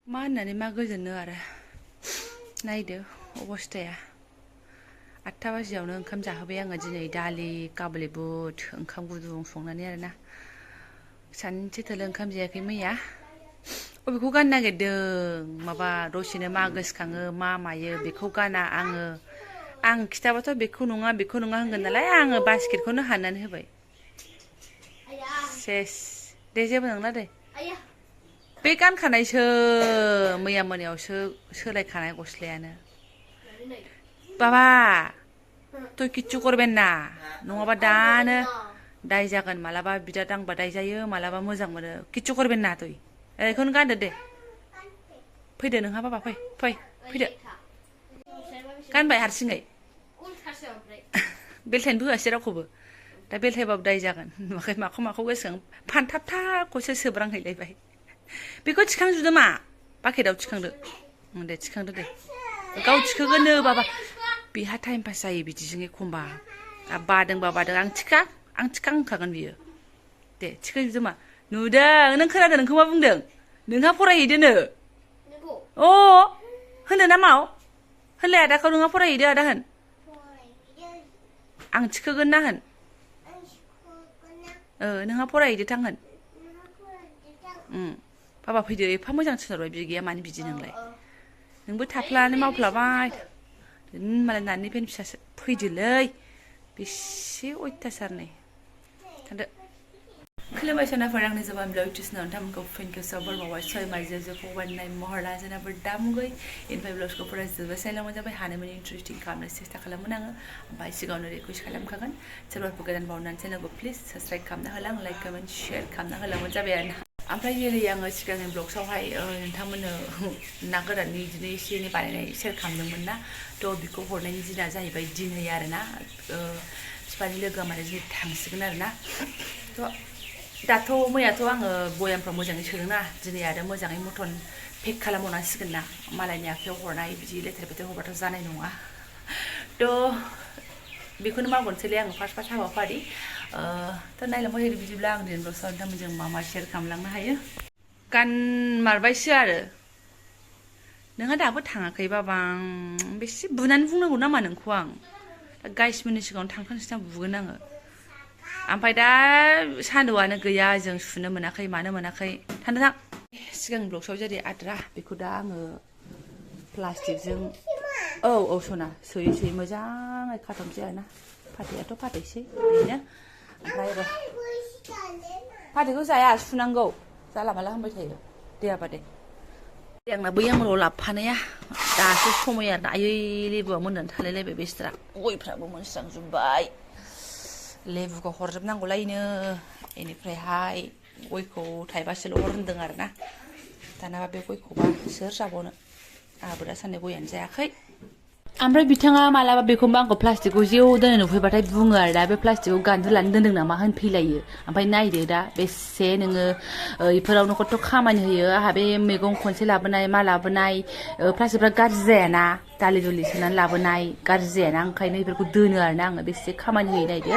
मा होननानै मा गोजोननो आरो नायदो अबस्थाया 8 बाजियावनो ओंखाम जाहोबाय आङो दिनै दालि काबुलि बुट ओंखाम गुदुं संनानै आरोना सानसे थोलो ओंखाम जायाखै मैया बेखौ गाननो नागिरदों माबा दसेनो मा गोसोखाङो मा मायो बेखौ गाना आं खिथाबाथ' बेखौ नङा होनगोन नालाय आङो बास्केटखौनो हाननानै होबाय सेस दे जेबो नंला दे बे गानखानायसो मैया मोनायावसो सोलायखानाय गस्लायानो बाबा तुई किच्छु करबेन ना नङाबा दानो दाय जागोन मालाबा बिदा दांबा दाय जायो मालाबा मोजां मोनो किच्छु करबेन ना तुई बेखौनो गानदो दे फैदो नोंहा बाबा फैदो गानबाय हारसिङै बेलथायनो होआसै रावखौबो दा बेलथायबाबो दाय जागोन नुवाखै माखौ गोसोखां फानथाबथाबखौसो सोब्रांहैलायबाय बेखौ थिखांजुदो मा बाकेटाव थिखांदो दे थिखांदो दे गाव थिखोगोननो बाबा बेहा टाइम पास जायो बिदिजों एखमबा बादोंबा बादों आं थिखां होनखागोन बियो दे थिखोजुदो मा नुदों नों खोनादों नोंखौ मा बुंदों नोंहा फरायहैदोनो अ होनो ना माव होनलाय आदाखौ नोंहा फरायहैदो आदा होन आं थिखोगोन ना होन नोंहा फरायहैदो थां होन बाबा फैदो एफा मोजां थिनहरबाय बिगैया मानो बिदि नोंलाय नोंबो थाफ्लानानै मावफ्लाबाय मालाय नानिफ्रायनो फिसासो फैदोलै बेसे अयथासार नै थांदो खुलुमबाय सनाफोर आंनि जबानब्लग टिउसनाव नोंथांमोनखौ फिन खेबसेयाव बरबावबाय सय माइजो फबायनाय महरला जोनाफोर दामुगै इनफाय ब्लग्सखौ फरायजोबबाय साइलांबाय जाबाय हानायमानि इन्टारेस्टिं खालामनो सेस्था खालामगोन आङो ओमफ्राय सिगाङावनो रिकुवेस्ट खालामखागोन सोरबाफोर गोदान बावनानै चेनेलखौ प्लिज साबस्क्राइब खालामना होलां लाइक कमेन्ट शेयार खालामना होलांबानो जाबाय आरो ओमफ्राय जेरै आङो सिगांनि ब्लग्सआवहाय नोंथांमोननो ना गोराननि बिदिनो एसे एनै बानायनाय शेयार खालामदोंमोन ना थ' बेखौ हरनायनि दिना जाहैबाय दिनै आरोना बिफानि लोगोआ माने दिनै थांसिगोन आरोना थ' दाथ' मैयाथ' आङो बयामफ्राव मोजाङै सोदोंना दिनै आरो मोजाङै मटन पेक खालामबावनांसिगोन ना मालायनि आखायाव हरनाय बिदि लेथेर फेथेर हरबाथ' जानाय नङा थ' बेखौनो मावगोनसैलै आङो फार्स्ट हाबाफारि थ' नायलांबाय थादो बिदिब्ला आं दिनै ब्लग्सआव नोंथांमोनजों मा शेयार खालामलांनो हायो गानमारबायसो आरो नोंहा दाबो थाङाखै बाबा बेसे बुनानै बुंनांगौ नामा नोंखौ आं गाइसमोननि सिगाङावनो थांखांसै बुगोन आङो ओमफ्राय दा सान्दुआनो गैया जों सुनो मोनाखै मानो मोनाखै थांदो थां सिगां ब्लग्सआव जेरै आद्रा बेखौ दा आङो प्लास्टिकजों औ सना सोयै मोजाङै खाथबनोसै आरोना फाथैयाथ' फाथैसै ओरैनो ओमफ्राय फाथैखौ जाया सुनांगौ जाला माला होनबाय थायो दे आबा दे आंना बै आंनाव लाबोफानाया दासो समाया आयै लेबुआ मोननानै थालायलायबाय बेस्रा गयफ्राबो मोनस्रांजोब्बाय लेबुखौ हरजोबनांगौलायनो बेनिफ्रायहाय गयखौ थाइबासेल' हर होनदों आरोना दानाबा बे गयखौबा सोर जाबावनो आंहाबो दासान्दि गयानो जायाखै ओमफ्राय बिथाङा मालाबा बेखौबा आंखौ प्लास्टिकखौ जेव दोननो नुफैबाथाय बुङो आरो दा बे प्लास्टिकखौ गानदुलानो दोनदों नामा होनफैलायो ओमफ्राय नायदो दा बेसे नोङो बेफोरावनो खथ' खामानि होयो आंहा बे मैगं खनसे लाबोनाय मा लाबोनाय प्लास्टिकफ्रा गाज्रि जायाना दालि दुलि सोनानै लाबोनाय गाज्रि जायाना ओंखायनो बेफोरखौ दोनो आरोना आङो बेसे खामानि होयो नायदो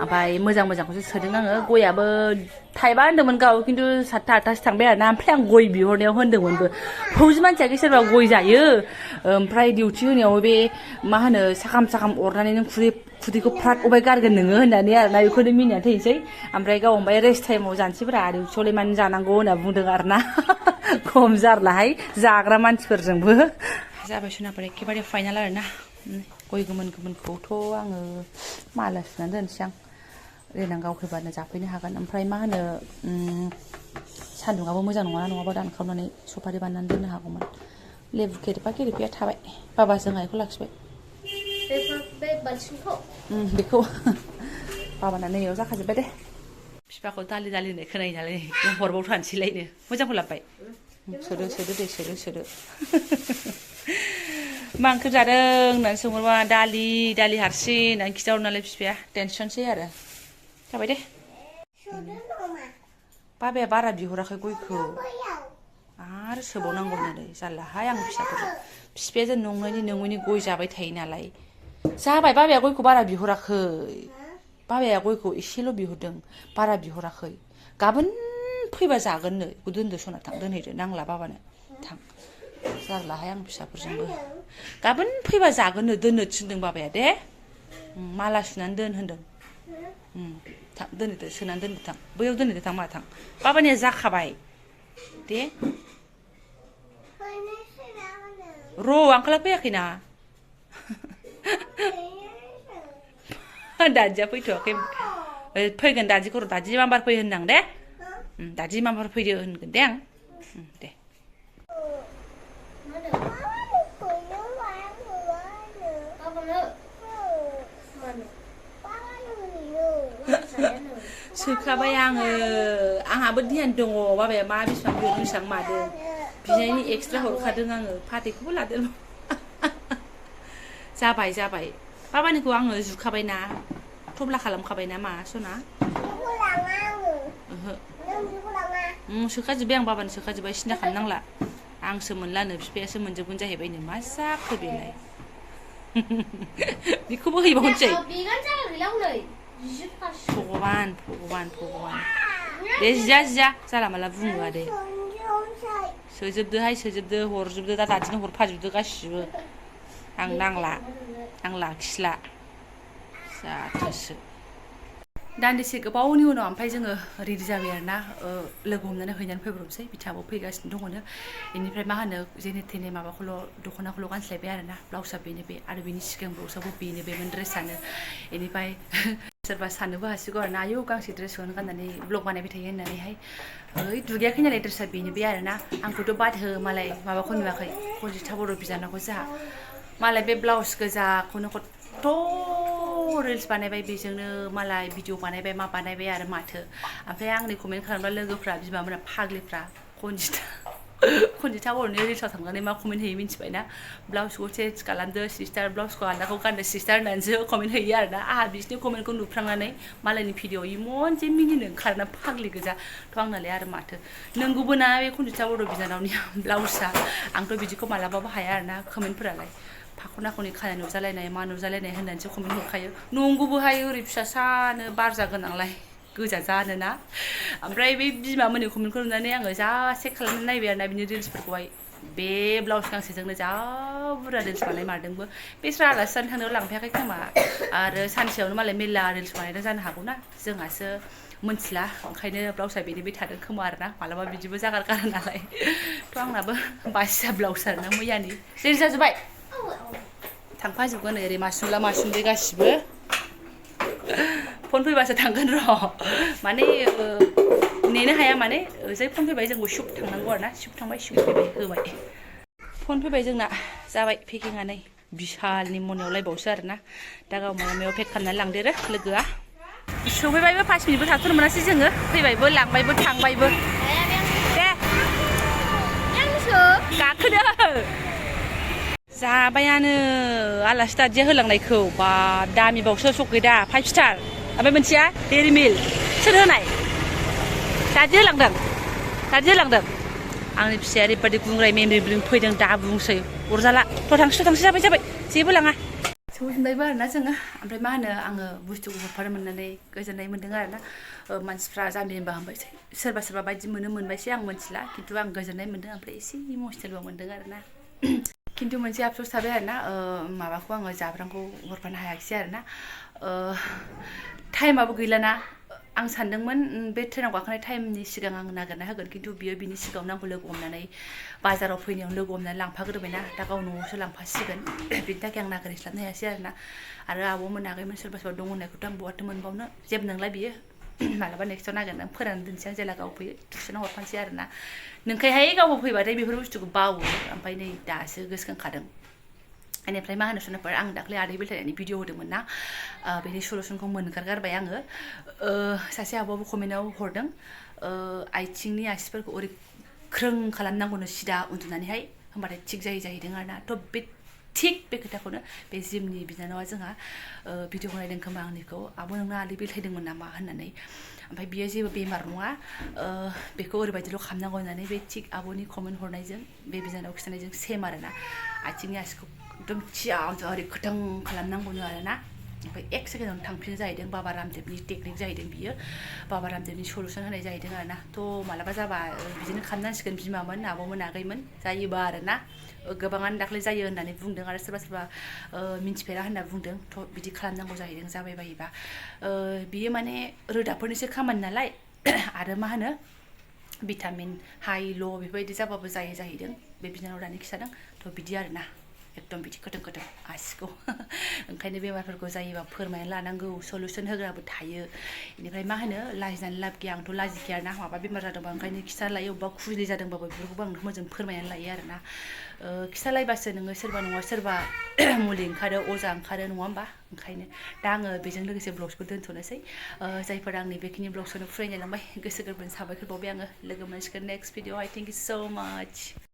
ओमफ्राय मोजांखौसो सोदों आङो गयाबो थाइबा होनदोंमोन गाव खिन्थु 7था 8थासो थांबाय आरोना ओमफ्राय आं गय बिहरनायाव होनदोंमोनबो फौजि मानसियाखै सोरबा गय जायो ओमफ्राय डिउटि होनायाव बे मा होनो साखाम अरनानै नों खुदैखौ फ्राद अबाय गारगोन नोङो होननानै आरोना बेखौनो मिनिना थैनोसै ओमफ्राय गाव ओमफ्राय रेस्ट टाइमाव जानोसैब्रा डिउटियावलाय मानो जानांगौ होनना बुंदों आरोना खम जारलाहाय जाग्रा मानसिफोरजोंबो जाबाय सोनाफोर एखेबारे फाइनाल आरोना गय गोमोनखौथ' आङो माला सुनानै दोनसै आं देनां गावफैबानो जाफैनो हागोन ओमफ्राय मा होनो सान्दुङाबो मोजां नङा नङाबा दानखावनानै सफारि बानायनानै दोननो हागौमोन लेबु खेरेफाया थाबाय बाबा जोंहा बेखौ लाखिबाय बेखौ बाबाना नैयाव जाखाजोब्बाय दे बिफाखौ दालि होननाय खोनायो नालाय हरबाव थानोसैलायनो मोजांखौ लाबोबाय सोदो मा ओंख्रि जादों होननानै सोंहरबा दालि हारसिं होननानै खिथाहर नालाय बिफाया टेनसनसै आरो जाबाय दे बाबाया बारा बिहराखै गयखौ आरो सोबावनांगौ नालाय जारलाहाय आं फिसाफोरजों बिफाया जों नङैनि गय जाबाय थायो नालाय जाबाय बाबाया गयखौ बारा बिहराखै बाबाया गयखौ एसेल' बिहरदों बारा बिहराखै गाबोन फैबा जागोननो बेखौ दोनदो सना थां दोनहैदो नांला बाबानो थां जारलाहाय आं फिसाफोरजोंबो गाबोन फैबा जागोननो दोननो थिनदों बाबाया दे माला सुनानै दोन होनदों थां दोनदो सोनानै दोनदो थां बैयाव दोनदो थां मा थां बाबानिया जाखाबाय दे र' आंखाला फैयाखैना दादिया फैथ'वाखै फैगोन दादिखौ दादि माबार फै होनदां दे दादि माबार फैदो होनगोन दे आं दे सोखाबाय आङो आंहाबो ध्यान दङ बाबाया मा बेसेबां बिहरदों बेसेबां मादों बिनायनि एक्सट्रा हरखादों आङो फाथैखौबो लादों जाबाय जाबाय बाबानिखौ आङो जुखाबायना थब्ला खालामखाबायना मा सना सोखाजोब्बाय आं बाबानो सोखाजोब्बाय सिन्था खालामनांला आंसो मोनलानो बिफायासो मोनजोबगोन जाहैबायनो मा जाखो बेलाय बेखौबो हैबावनोसै भगवान भगवान भगवान दे जिया जिया जाला माला बुङो आरो सोजोबदोहाय सोजोबदो हरजोबदो दा दादिनो हरफाजोबदो गासिबो आं नांला आं लाखिला जाथोसो दान्दिसे गोबावनि उनाव ओमफ्राय जोङो रेडि जाबाय आरोना लोगो हमनानै हैनानै फैब्रबसै बिथाङाबो फैगासिनो दङनो बेनिफ्राय मा होनो जेने थेने माबाखौल' दख'नाखौल' गानस्लायबाय आरोना ब्लाउसआ बेनो बे आरो बेनि सिगां ब्लाउसआबो बेनो बेमोन ड्रेसानो बेनिफ्राय सोरबा साननोबो हासिगौ आरोना आयौ गांसे ड्रेसखौनो गाननानै ब्लग बानायबाय थायो होननानैहाय ओइ दुगैयाखै नालाय ड्रेसा बेनो बे आरोना आंखौथ' बाद हो मालाय माबाखौ नुवाखै कनजिता बर' बिनानावखौ जोंहा मालाय बे ब्लाउस गोजाखौनो खथ' रिल्स बानायबाय बेजोंनो मालाय भिडिअ बानायबाय मा बानायबाय आरो माथो ओमफ्राय आंनि कमेन्ट खालामग्रा लोगोफ्रा बिमामोना फाग्लिफ्रा कनजिता बर'नि रिल्सआव थांनानै मा कमेन्ट होयो मिन्थिबायना ब्लाउसखौ चेन्ज खालामदो सिस्टार ब्लाउसखौ आलदाखौ गानदो सिस्टार होननानैसो कमेन्ट होयो आरोना आंहा बिसिनि कमेन्टखौ नुफ्रांनानै मालायनि भिडिअ इमन जे मिनिनो ओंखारोना फाग्लि गोजा थ' आंनालाय आरो माथो नोंगौबो ना बे कनजिता बर' बिनानावनि ब्लाउसआ आंथ' बिदिखौ मालाबाबो हाया आरोना कमेन्टफोरालाय फाखना खनि खानाय नुजालायनाय मा नुजालायनाय होननानैसो कमेन्ट हरखायो नंगौबोहाय ओरै फिसा सानो बारजा गोनांलाय गोजा जानोना ओमफ्राय बे बिमामोननि कमेन्टखौ नुनानै आङो जा चेक खालामनानै नायबाय आरोना बिनि रिल्सफोरखौहाय बे ब्लाउस गांसेजोंनो जा बुरजा रिल्स बानायमारदोंबो बेस्रा आलासि जानो थांनायाव लांफायाखै खोमा आरो सानसेयावनो मालाय मेरला रिल्स बानायदों जानो हागौना जोंहासो मोनथिला ओंखायनो ब्लाउसआ बेनो बे थादों खोमा आरोना मालाबा बिदिबो जागारगारो नालाय थ' आंनाबो बासिया ब्लाउस आरोना मैयानि रेडि जाजोब्बाय थांफाजोबगोन ओरै मासुमला मासुमलि गासिबो फन फैबासो थांगोन र' माने नेनो हाया माने जै फन फैबाय जोंबो शुप थांनांगौ आरोना शुप थांबाय शुप फैबाय होबाय फन फैबाय जोंना जाबाय पेकिंआ नै बिशालनि मनायाव लायबावसो आरोना दा गाव मायाव पेक खालामनानै लांदेरो लोगोआ सफैबायबो 5 मिनिटबो थाथ'नो मोनासै जोङो फैबायबो लांबायबो थांबायबो दे गाखोदो जाबायानो आलासि दादिया होलांनायखौ बा दामिबावसो सकै दा 5 स्टार ओमफ्राय मोनसेया डेरि मिल्क सोर होनाय दादि होलांदों आंनि फिसाया ओरैबादि गुंग्राय मेमरि फैदों दा बुंसै अरजाला थ' थांसै जाबाय जेबो लाङा सौफिनबायबो आरोना जोङो ओमफ्राय मा होनो आङो बुस्थुखौ हरफानो मोननानै गोजोननाय मोन्दों आरोना मानसिफ्रा जाम्बिनिबा होनबायसै सोरबा बायदि मोनबायसै आं मोनथिला खिन्थु आं गोजोननाय मोन्दों ओमफ्राय एसे इमसनेलबो मोन्दों आरोना खिन्थु मोनसे आफस'स थाबाय आरोना माबाखौ आङो जाब्रांखौ हरफानो हायाखिसै आरोना टाइमाबो गैलाना आं सानदोंमोन बे ट्रेनाव गाखोनाय टाइमनि सिगां आं नागिरना होगोन खिन्थु बियो बिनि सिगाङावनो आंखौ लोगो हमनानै बाजाराव फैनायाव लोगो हमनानै लांफाग्रोबायना दा गाव न'आवसो लांफासिगोन बिनि थाखाय आं नागिरहैस्लाबनो हायासै आरोना आरो आब'मोन आगैमोन सोरबा दं होननायखौथ' आं बहाथो मोनबावनो जेबो नंला बियो मालाबा नेक्स्टआव नागिरनानै फोरानना दोनसै आं जेला गाव फैयो ट्युसनाव हरफानोसै आरोना नोंखायहाय गावबो फैबाथाय बेफोर बुस्थुखौ बावो ओमफ्राय नै दासो गोसोखांखादों बेनिफ्राय मा होनो सुनोफोर आं दाख्लै आदै बेलथायनानै भिडिअ होदोंमोन ना बेनि सलुसनखौ मोनगारगारबाय आङो सासे आब'आबो कमेन्टआव हरदों आथिंनि आसिफोरखौ ओरै ख्रों खालामनांगौनो सिदा उन्दुनानैहाय होमबाथाय थिग जाहैदों आरोना थ' बे थिग बे खोथाखौनो बे जिमनि बिनानावा जोंहा भिडिअखौ नायदों खोमा आंनिखौ आब' नोंना आदै बेलथायदोंमोन नामा होननानै ओमफ्राय बियो जेबो बेमार नङा बेखौ ओरैबायदिल' खालामनांगौ होननानै बे थिग आब'नि कमेन्ट हरनायजों बे बिनानाव खिन्थानायजों सेम आरोना आथिंनि आसिखौ एकदम थिया ओरै खोथों खालामनांगौनो आरोना ओमफ्राय 1 सेकेन्डआवनो थांफिनो जाहैदों बाबा रामदेबनि टेकनिक जाहैदों बियो बाबा रामदेबनि सलुसन होनाय जाहैदों आरोना थ' मालाबा जाबा बिदिनो खालामनांसिगोन बिमामोन आब'मोन आगैमोन जायोबा आरोना गोबाङानो दाख्लै जायो होननानै बुंदों आरो सोरबा सोरबा मिन्थिफेरा होनना बुंदों थ' बिदि खालामनांगौ जाहैदों जाबाय बायोबा बियो माने रोदाफोरनिसो खामानि नालाय आरो मा होनो भिटामिन हाइ ल' बेफोरबायदि जाबाबो जायो जाहैदों बे बिनानाव दानि खिथादों थ' बिदि आरोना एकदम बिदि खोथों खोथों आसिखौ ओंखायनो बेमारफोरखौ जायोबा फोरमायनानै लानांगौ सलुसन होग्राबो थायो बेनिफ्राय मा होनो लाजिनानै लाब गैया आंथ' लाजिखाया ना माबा बेमार जादोंबा ओंखायनो खिथा लायो अबेबा खुजलि जादोंबाबो बेफोरखौबो आं मोजां फोरमायनानै लायो आरोना खिथालायबासो नोङो सोरबा नङा सोरबा मुलि ओंखारो अजा ओंखारो नङा होमबा ओंखायनो दा आङो बेजों लोगोसे ब्लग्सखौ दोनथ'नोसै जायफोरा आंनि बेखिनि ब्लग्सखौनो फरायनायलांबाय गोसो गोरबोनि साबायखर बावबाय आङो लोगो मोनसिगोन next video I thank you सो माच